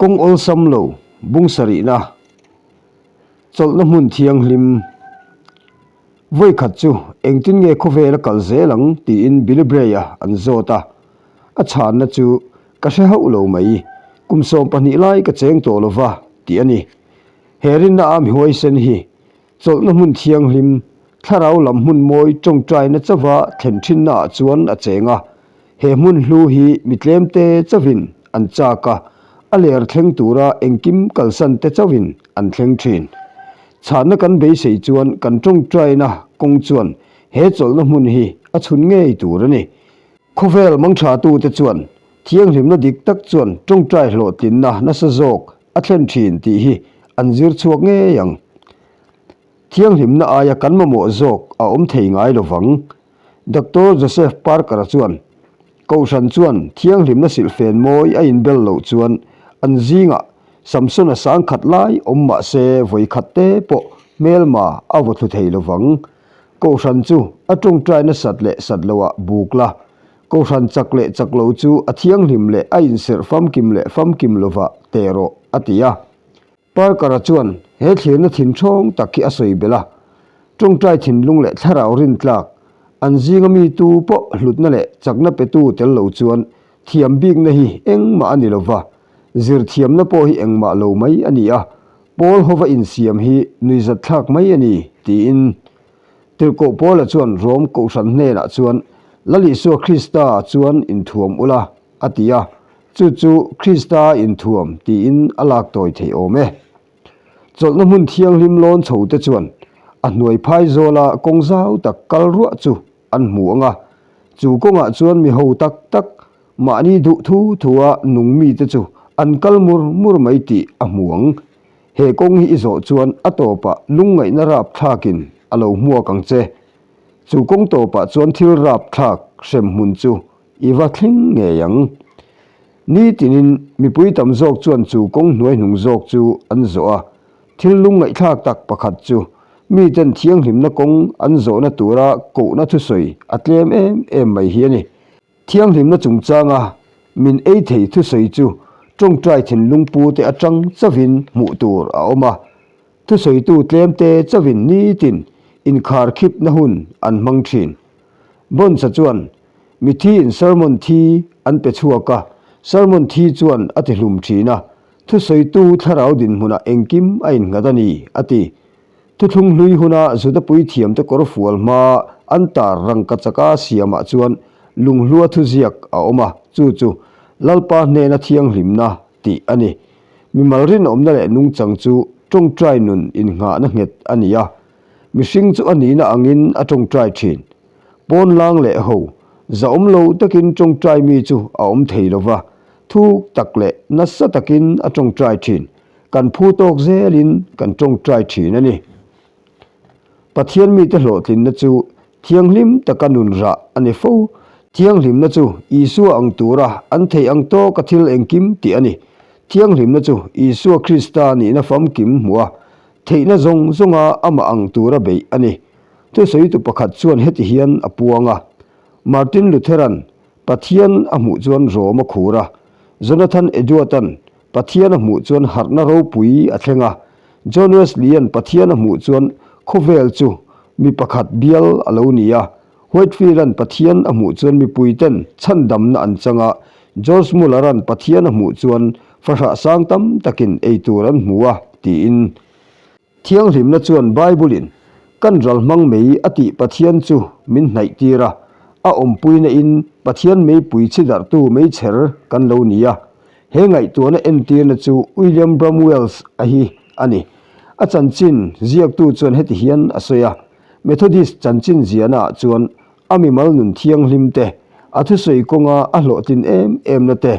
Kawng awlsam lo, bung sarihna, chawlhna hmun thianghlim. Vawi khat chu engtin nge khawvel a kal zel ang tiin Billy Bray-a an zawt a. A chhanna chu ka hre hauh lo mai, kum 12 lai ka cheng tawh lo va tih a ni. He rinna a mi huaisen hi chawlhna hmun thianghlim, thlarau lam hmun mawi tawngtaina chauha thlen thinna ah chuan a cheng a. He hmun hlu hi mi tlemte chauhin an chak a, a ler thleng tura engkim kalsan te chauhin an thleng thin. Chhanna kan beisei chuan kan tawngtaina kawng chuan he chawlhna hmun hi a chhun ngei tur a ni. Khawvel mangthatute chuan thianghlimna dik tak chuan tawngtai hlawhtlinna nasa zawk a thlen thin tih hi an zir chhuak ngei ang. Thianghlimna aia kan mamawh zawk a awm thei ngai lo vang. Doctor Joseph Parker-a chuan, Kohhran chuan thianghlimna silhfen mawi a inbel loh chuan an zingah Samson-a sangkhat lai awm mah se vawi khat te pawh hmelma a vaw thlu thei lo vang. Kohhran chu a tawngtai nasat leh sat loah buk la, Kohhran chak leh chak lo chu a thianghlim leh a inserh famkim leh famkim lovah teh rawh, a ti a. Parker-a chuan he thlirna thinthawng tak hi a sawi belh a, tawngtai thinlung leh thlarau rintlak, an zinga mi tu pawh hlutna leh chakna petu tel lo chuan thiam bikna hi engmah a ni lo va, zir thiamna pawh hi engmah lo mai a ni a, Pawl hova insiam hi nuihzatthlak mai a ni, tiin. Tirhkoh Paula chuan Rom kohhran hnenah chuan, Lal Isua Krista chuan inthuam ula, a ti a, chu chu Krista inthuam tiin a lak tawi theih awm e. Chawlhna hmun thianghlim lawn chho te chuan a hnuai phai zawla kawng zau tak kal ruah chu an hmu ang a, chu kawngah chuan mi ho tak tak, mahni duh thu thua nung mite chu an kal mur mur mai tih a hmu ang. He kawng hi i zawh chuan a tawpah lungngaihna rap thlakin a lo hmuak ang che. Chu kawng tawpah chuan thil rap thlak hrem hmun chu i va thleng ngei ang. Ni tinin mipui tam zawk chuan chu kawng hnuai hnung zawk chu an zawh a. Thil lungngaihthlak tak pakhat chu miten thianghlimna kawng an zawhna tura kohna thusawi a tlem em em mai hi a ni. Thianghlimna chungchanga min ei thei thusawi chu tawngtai thinlung pute atang chauhin hmuh tur a awm a. Thusawitu tlemte chauhin nitin inkharkhipna hun an hmang thin. Bonsa chuan mithiin sermon thi an pe chhuak a, sermon thi chuan a ti hlum thin a, thusawitu thlarau dinhmunah engkim a innghat a ni, a ti. Thuthlung hlui huna Juda puithiamte kawr fual hma an tar rangka chaka siamah chuan lunghlua thuziak a awm a, chu chu Lalpa hnena thianghlimna tih a ni. Mimal rinawmna leh nungchang chu tawngtai nun innghahna nghet a ni a, mihring chu a nihna angin a tawngtai thin. Pawnlang leh ho zahawm lo takin tawngtai mi chu a awm thei lo va, thuk tak leh nasa takin a tawngtai thin. Kan phu tawk zelin kan tawngtai thin a ni. Pathian mite hlawhtlinna chu thianghlim taka nun rah a ni fo. Thianghlimna chu Isua ang tura an theih ang tawka thil engkim tih a ni. Thianghlimna chu Isua Krista nihna famkim hmuh a, theihna zawng zawnga amah ang tura beih a ni. Thusawitu pakhat chuan heti hian a puang a, Martin Lutheran Pathian a hmuh chuan Rom a khur a, Jonathan Edwardan Pathian a hmuh chuan harhna ropui a thleng a, John Wesley-a'n Pathian a hmuh chuan khawvel chu mi pakhat bial a lo ni a, Whitefield-a'n Pathian a hmuh chuan mipuite'n chhandamna an chang a, George Muller-a'n Pathian a hmuh chuan fahrah sang tam takin ei tur an hmu a, tiin. Thianghlimna chuan Bible-in kan ral hmang mei a tih Pathian chu min hnaih tir a, a awmpuina in Pathian meipui chhidarhtu meichher kan lo ni a. He ngaihtuahna entirna chu William Bramwells a hi a ni. A chanchin ziaktu chuan heti hian a sawi a, Methodist chanchin ziahna ah chuan a mimal nun thianghlim te, a thusawi kawnga a hlawhtlin em emna te,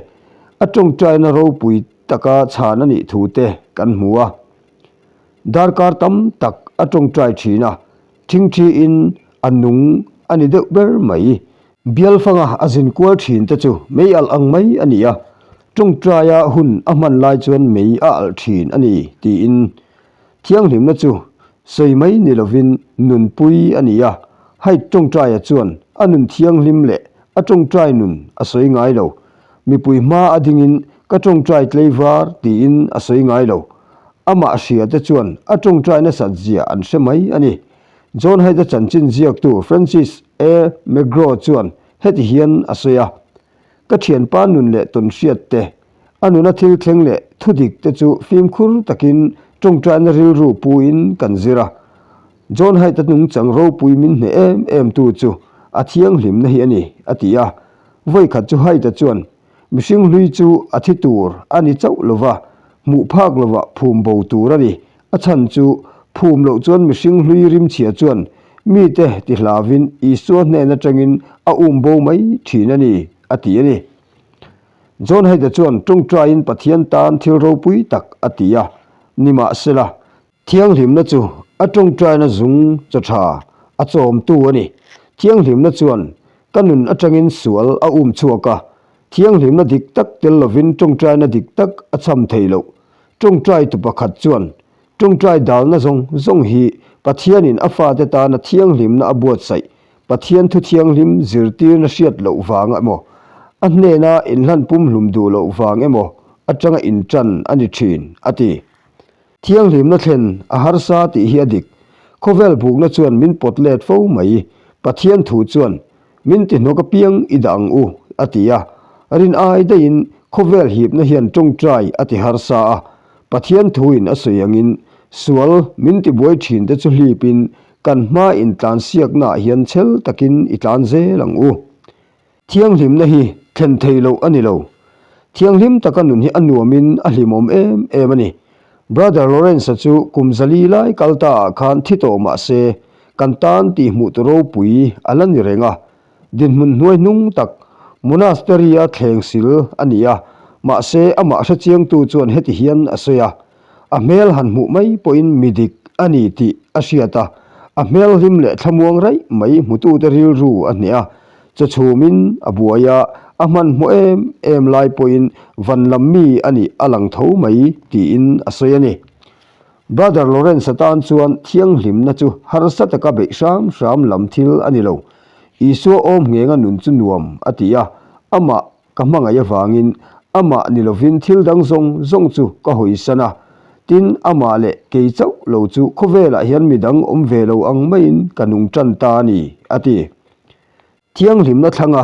a tawngtaina ropui taka chhan a nih thu te kan hmu a. Darkar tam tak a tawngtai thin a, thingthiin a nung a ni deuh ber mai. Bialfanga a zin kual thin te chu mei alh ang mai a ni a, tawngtaia hun a hman lai chuan mei a alh thin a ni tiin thianghlimna chu sawi mai ni lovin nunpui a ni a, Hyde tawngtaia chuan a nun thianghlim leh a tawngtai nun a sawi ngai lo. Mipui hma a dingin. Ka ṭawngṭai tleivar tiin a sawi ngai lo. Amah hria te chuan a ṭawngṭai nasat zia an hre mai a ni. John Haidt-a chanchin ziaktu Francis A. McGraw chuan heti hian a sawi a, Ka ṭhianpa nun leh tawnhriat te, a nuna thil thleng leh thudik te chu fimkhur takin ṭawngṭaina rilru puin kan zir a. John Haidt-a nungchang ropui min hneh em em tu chu a thianghlimna hi a ni, a ti a. Vawikhat chu Haidt-a chuan Mihring hlui chu a thi tur a ni chauh lova, hmuh phak lova phum bo tur a ni. A chhan chu phum loh chuan mihring hlui rimchhia chuan mite ti hlavin Isua hnen atangin a um bo mai thin a ni, a ti a ni. John Haida chuan tawngtaiin Pathian tan thil ropui tak a ti a, nimahsela, Thianghlimna chu a tawngtaina zung chaw tha a chawmtu a ni. Thianghlimna chuan ka nun atangin sual a um chhuak a, thianghlimna dik tak tel lovin tawngtaina dik tak a cham thei loh. Tawngtaitu pakhat chuan tawngtai dalna zawng zawng hi Pathianin a fate tana thianghlimna a buatsaih Pathian thu thianghlim zirtirna hriat loh vang emaw, a hnena inhlan pumhlum duh loh vang emaw atanga intan a ni thin, a ti. Thianghlimna thlen a harsa tih hi a dik. Khawvel bukna chuan min pawt let fo mai. Pathian thu chuan, Min ti hnawk apiang i dah ang u, a ti a. Rin ai daihin khawvel hipna hian tawngtai a ti harsa a. Pathian thuin a sawi angin, sual min ti buai thin te chu hlipin kan hma intlansiaknaah hian chhel takin i tlan zel ang u. Thianghlimna hi thlen thei loh a ni lo. Thianghlim taka nun hi a nuamin a hlimawm em em a ni. Brother Lawrence-a chu kum zali lai kal ta ah khan thi tawh mah se, kan tan tih hmuh tu ropui a la ni reng a. Dinhmun hnuai hnung tak monastery-a thleng sil a ni a, mahse amah hrechiangtu chuan heti hian a sawi a, A hmel han hmuh mai pawhin mi dik a ni tih a hriat a, a hmel hlim leh thlamuang raih mai hmutute rilru a hneh a, chawchhumin a buai a, a hmanhmawh em em lai pawhin van lam mi a nih a lang tho mai tiin a sawi a ni. Brother Lawrence-a tan chuan thianghlimna chu harsa taka beih hram hram lam thil a ni lo. Isua awm nghenga nun chu nuam a ti a, amah Ka hmangaih avangin amah ni lovin thil dang zawng zawng chu ka hawisan a, tin amah leh kei chauh lo chu khawvelah hian midang awm ve lo ang maiin ka nung tan ta a ni, a ti. Thianghlimna thlanga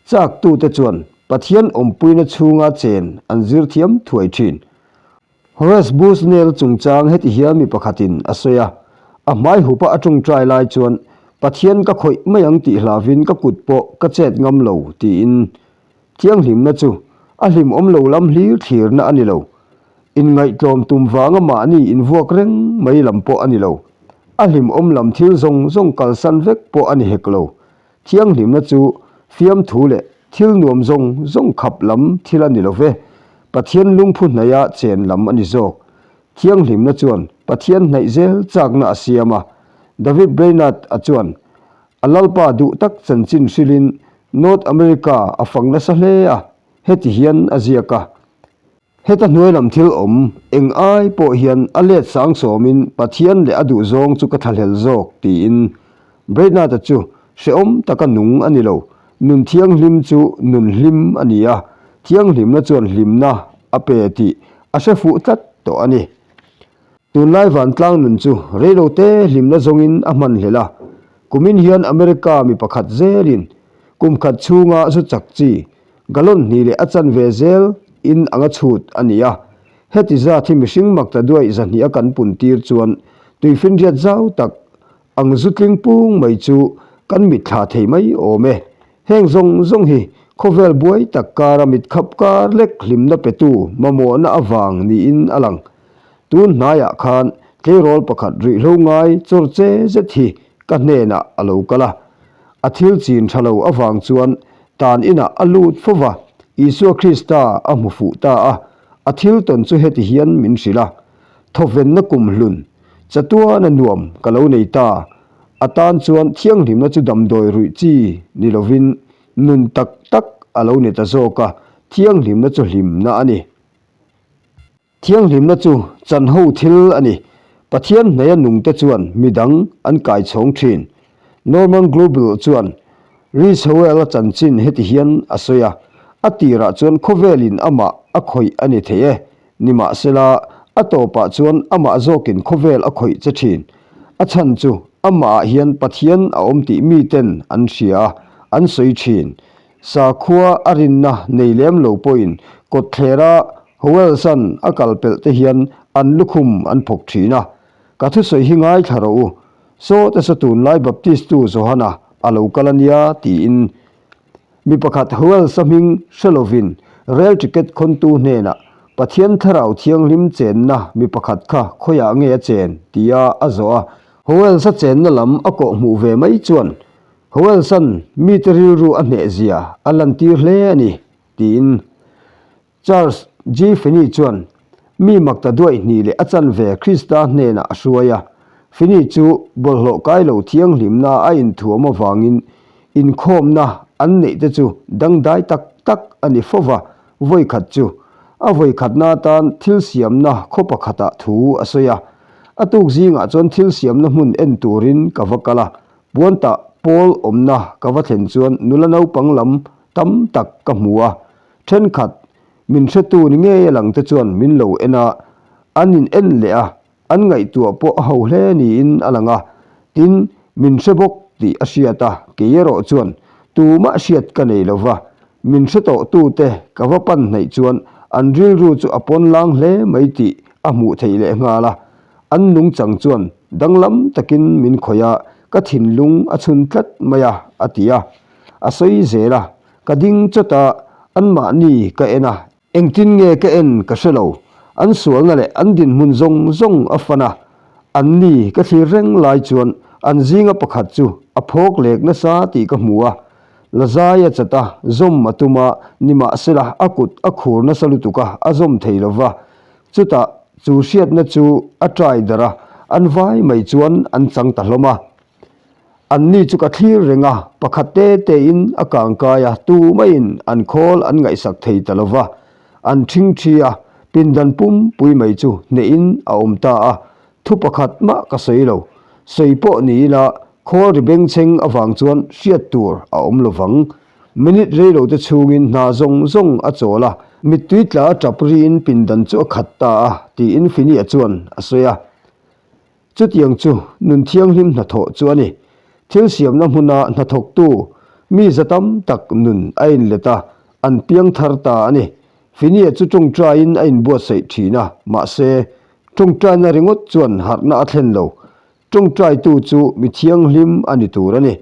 chaktute chuan Pathian awmpuina chhunga chen an zir thiam thuai thin. Horace Bushnell chungchang heti hian mi pakhatin a sawi a, A hmai hupa a tawngtai lai chuan Pathian ka khawih mai ang tih hlavin ka kut pawh ka chet ngam lo tiin. Thianghlimna chu a hlimawm lo lam hlir thlirna a ni lo. Inngaihtlawm tum vanga mahni invuak reng mai lam pawh a ni lo. A hlimawm lam thil zawng zawng kalsan vek pawh a ni hek lo. Thianghlimna chu fiamthu leh thil nuam zawng zawng khap lam thil a ni lo ve. Pathian lungphu hnaia chen lam a ni zawk. Thianghlimna chuan Pathian hnaih zel chakna a siam a. David Brainerd-a chuan a Lalpa duh tak chanchin hrilhin North America a fang nasa hle a, heti hian a ziak a. Heta hnuai lam thil awm eng ai pawh hian a let sang sawmin Pathian leh a duhzawng chu ka thlahlel zawk tiin Brainerd-a chu hrehawm taka nung a ni lo. Nun thianghlim chu nun hlim a ni a, thianghlimna chuan hlimna a pe tih a hre fuh tlat tawh a ni. Tunlai vantlang nun chu reilote hlimna zawngin a hmanhlel a, kumin hian America mi pakhat zelin kum khat chhunga zu chak chi Gallon hnih leh a chanve zel in anga chhut a ni a, heti zat hi mihring makta duaih zahnih a kan pun tir chuan tuifinriat zau tak ang zu tling pung mai chu kan mitthla thei mai awm e. Heng zawng zawng hi khawvel buai tak kara mitkhap kar lek hlimna petu mamawhna avang niin a lang. Tun hnaiah khan tleirawl pakhat ruihhlo ngai chawr che zet hi ka hnenah a lo kal a, a thil chin tha lo avang chuan Tan inah a lut fo va, Isua Krista a hmu fuh ta a, a thil tawn chu heti hian min hrilh a, Thawvenna kum hlun, chatuana nuam ka lo nei ta, a tan chuan thianghlimna chu damdawi ruih chi ni lovin nun tak tak a lo ni ta zawk a, thianghlimna chu hlimna a ni. Thianghlimna chu chanho thil a ni. Pathian hnaia nungte chuan midang an kaichhawng thin. Norman Global chuan Rees Howell-a chanchin heti hian a sawi a, A tirah chuan khawvelin amah a. a khawih a ni thei e. Nimahsela, a tawpah chuan amah zawkin khawvel a khawih che thin. A chhan chu amahah hian Pathian a awm tih miten an hria a, an sawi thin. Sakhua a rinna nei lem lo pawhin kawtthlera Howells-a'n a kal pelh te hian an lukhum an phawk thin a. Ka thusawi hi ngaithla rawh u, Sawte saw tunlai Baptist-tu Johana a lo kal a nia tiin Mi pakhat Howells-a hming hre lovin rel ticket khawntu hnenah Pathian Thlarau Thianghlim chenna mi pakhat kha khawiah nge a chen? tia a zawh a. Howells-a chenna lam a kawh hmuh ve mai chuan Howells-a'n mite rilru a hnehzia a lantir hle a ni, tiin Charles G. Finney chuan mi makta duaih hnih leh a chanve Krista hnenah a hruai a. Finney chu bawlhhlawh kai lo thianghlimna a inthuam avangin inkhawmna an neih te chu dangdai tak tak a ni fo va, vawikhat chu a vawikhatna atan thil siamna khaw pakhatah thu a sawi a. A tuk zingah chuan thil siamna hmun en turin ka va kal a, puantah pawl awmna ka va thlen chuan nula naupang lam tam tak ka hmu a. Thenkhat, min hretu ni ngei a lang te chuan min lo en a, an in en leh a, an ngaihtuah pawh a ho hle niin a lang a, tin, min hre bawk tih a hriat a, kei erawh chuan tumah hriat ka nei lo va, min hre tawh tute ka va pan hnaih chuan an rilru chu a pawn lang hle mai tih a hmuh theih leh nghal a, an nungchang chuan danglam takin min khawih a, ka thinlung a chhun tlat mai a, a ti a, a sawi zel a. Ka ding chawt a, anmahni ka en a. Engtin nge ka en ka hre lo. An sualna leh an dinhmun zawng zawng a fan a. Anni ka thlir reng lai chuan an zinga pakhat chu a phawk lek nasa tih ka hmu a. Lazai a chat a, zawm a tum a, nimahsela a kut a khur nasa lutuk a, a zawm thei lo va. Chutah chu hriatna chu a try darh a, an vai mai chuan an chang ta hlawm a. Anni chu ka thlir reng a, pakhat te tein a kangkai a, tumaiin an khawl an ngaihsak thei ta lo va. An ṭhingṭhi a, pindan pumpui mai chu hnehin a awm ta a, thu pakhat mah ka sawi lo. Sawi pawh ni ila khawl ri bengchheng avang chuan hriat tur a awm lo vang. Minute rei lo te chhungin hna zawng zawng a chawl a, mittui tla a ṭap riin pindan chu a khat ta a, tiin Finney-a chuan a sawi a. Chutiang chu nun thianghlim hnathawh chu a ni. Thil siamna hmuna hnathawktu mi za tam tak nun a inlet a, an piang thar ta a ni. Finia chu tawngtaiin a inbuatsaih thin a, mahse, tawngtaina ringawt chuan harhna a thlen lo. Tawngtaitu chu mi thianghlim a ni tur a ni.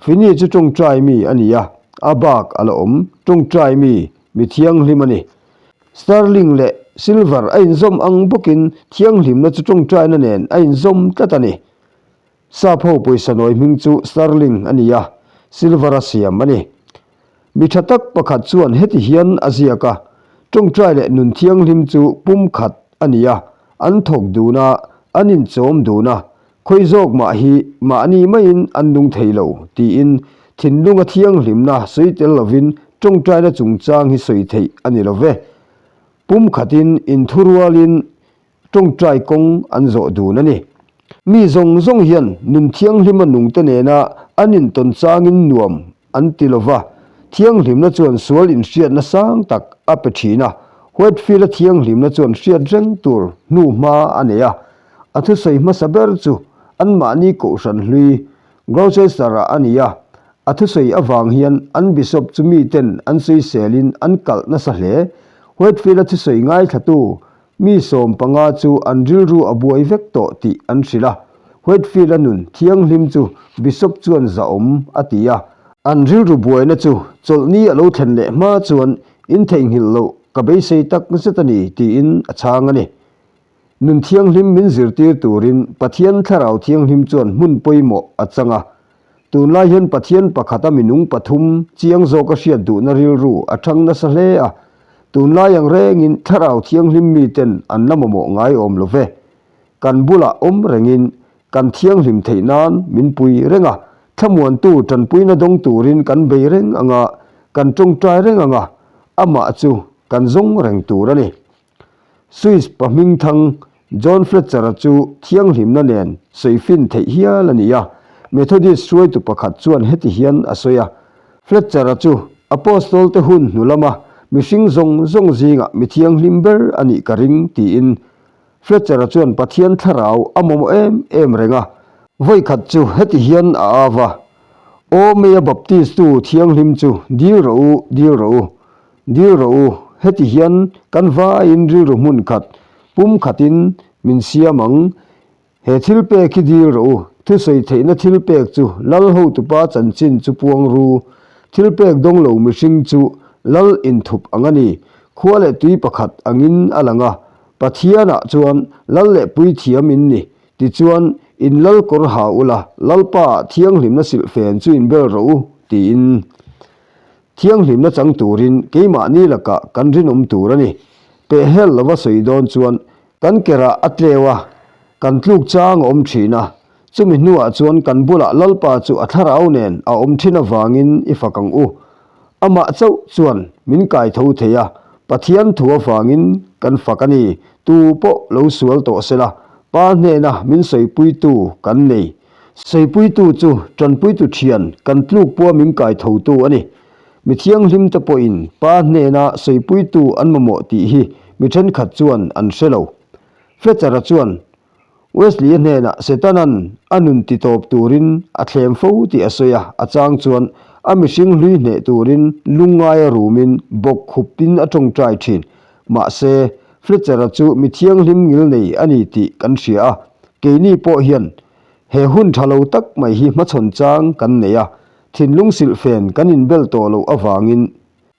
Fini chu tawngtai mi a ni a, a bak a la awm. Tawngtai mi, mi thianghlim a ni. Sterling leh silver a inzawm ang bawkin thianghlimna chu tawngtaina nen a inzawm tlat a ni. Sap ho pawisa nawi hming chu sterling a ni a, silver a siam a ni. Mi tha tak pakhat chuan heti hian a ziak a, Tawngtai leh nun thianghlim chu pum khat a ni a, an thawk dun a, an inchawm dun a, Khawi zawk mah hi mahni maiin an nung thei lo, tiin thinlunga thianghlimna sawi tel lovin tawngtaina chungchang hi sawi theih a ni lo ve. Pum khatin inthurualin tawngtai kawng an zawh dun a ni. Mi zawng zawng hian nun thianghlima nungte nena an intawn changin nuam an ti lo va, thianghlimna chuan sual inhriatna sang tak a pe thin a, Whitefield-a thianghlimna chuan hriat reng tur hnuhma a nei a, A thusawi hmasa ber chu anmahni kohhran hlui Gloucester-ah a ni a, a thusawi avang hian an bishop chu miten an sawiselin an kalh nasa hle. Whitefield-a thusawi ngaithlatu mi 15 chu an rilru a buai vek tawh tih an hrilh a, Whitefield-a nun thianghlim chu bishop chuan zahawm a ti a. An rilru buaina chu chawlhni a lo thlen leh hma chuan in theihnghilh loh ka beisei tak zet a ni tiin a chhang a ni. Nun thianghlim min zirtir turin Pathian Thlarau Thianghlim chuan hmun pawimawh a chang a. Tunlai hian Pathian pakhata minung pathum chiang zawka hriat duhna rilru a thang nasa hle a. Tunlai ang rengin Thlarau Thianghlim miten an la mamawh ngai awm lo ve. Kan bulah awm rengin kan thianghlim theih nan min pui reng a, thlamuantu tanpuina dawng turin kan bei reng ang a, kan tawngtai reng ang a, amah chu kan zawng reng tur a ni. Swiss pa hmingthang John Fletcher-a chu thianghlimna nen sawifin theih hial a ni a. Methodist hruaitu pakhat chuan heti hian a sawi a, Fletcher-a chu Apostol-te hun hnu lama Mihring zawng zawng zingah mi thianghlim ber a nih ka ring, tiin Fletcher-a chuan Pathian thlarau a mamawh em em reng a. Vawikhat chu heti hian a au va, Aw Meia Baptist-tu thianghlim chu dil rawh u, dil rawh u, dil rawh u, heti hian kan vaiin rilru hmun khat, pum khatin min siam ang. He thil pek hi dil rawh u, thusawi theihna thil pek chu lal hotupa chanchin chu puang ru. Thil pek dawng lo mihring chu lal inthup ang a ni, khua leh tui pakhat angin a lang a, Pathianah chuan lal leh puithiam in ni. Tichuan, in lal kawr ha ula, Lalpa thianghlimna silhfen chu in bel rawh u, tiin. Thianghlimna chang turin keimahni lakah kan rinawm tur a ni. Pehhel lova sawi dawn chuan Kan kerah a tleu a, kan tluk chang a awm thin a, chumi hnuah chuan kan bulah Lalpa chu a thlarau nen a awm thin avangin i fak ang u. Amah chauh chuan min kai tho thei a, Pathian thu avangin kan fak a ni, tu pawh lo sual tawh sela, Pa hnena min sawipuitu kan nei. Sawipuitu chu tanpuitu thian kan tluk pawha min kai thotu a ni. Mi thianghlimte pawhin Pa hnena sawipuitu an mamawh tih hi mi thenkhat chuan an hre lo. Fletcher-a chuan Wesley-a hnenah Setanan a nun titawp turin a thlem fo tih a sawi a, a chang chuan a mihring hlui hneh turin lungngaia rumin bawk khupin a tawngtai thin. Mahse, Fletcher-a chu mi thianghlim ngilnei a ni tih kan hria a, keini pawh hian he hun tha lo tak mai hi hmachhawn chang kan nei a, Thinlung silhfen kan inbel tawh loh avangin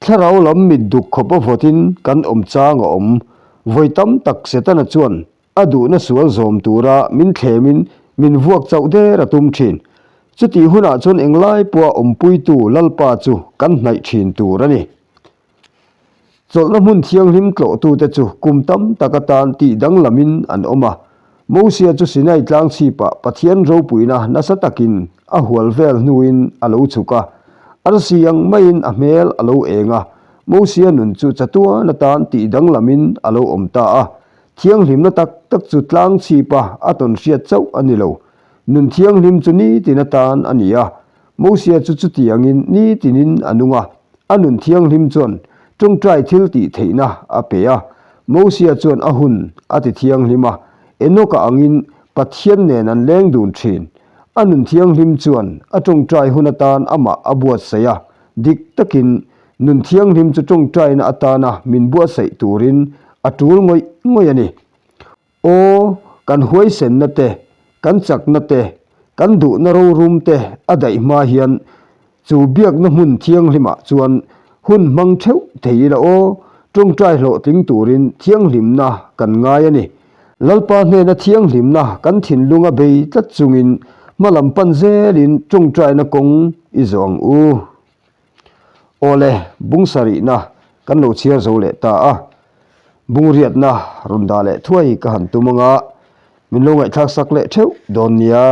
thlarau lam mit duk khawp a vawtin kan awm chang a awm. Vawi tam tak Setana chuan a duhna sual zawm tura min thlemin min vuak chauh der a tum thin. Chutih hunah chuan englai pawha awmpuitu Lalpa chu kan hnaih thin tur a ni. Chawlhna hmun thianghlim tlawhtute chu kum tam tak atan tih danglamin an awm a. Mosia chu Sinai tlang chhipah Pathian ropuina nasa takin a hual vel hnuin a lo chhuk a. Arsi ang maiin a hmel a lo eng a, Mosia nun chu chatuan atan tih danglamin a lo awm ta a. Thianghlimna tak tak chu tlang chhipa a tawn hriat chauh a ni lo. Nun thianghlim chu nitin atan a ni a. Mosia chu chutiangin nitinin a nung a, a nun thianghlim chuan tawngtai thil tih theihna a pe a. Mosia chuan a hun a ti thianghlim a, Enoka angin Pathian nen an leng dun thin. A nun thianghlim chuan a tawngtai hun atan amah a buatsaih a, dik takin nun thianghlim chu tawngtaina atana min buatsaih turin a tul ngawih ngawih a ni. Aw, kan huaisenna te, kan chakna te, kan duhna rorum te a daih hma hian chu biakna hmun thianghlimah chuan hun hmang theuh thei ila aw, tawngtai hlawhtling turin thianghlimna kan ngai a ni. Lalpa hnena thianghlimna kan thinlunga bei tlat chungin hmalam pan zelin tawngtaina kawng i zawh ang u. Awle, bung sarihna kan lo chhiar zo leh ta a, bung riatna rawn dah leh thuai ka han tum anga min lo ngaihthlak sak leh theuh dawn nia.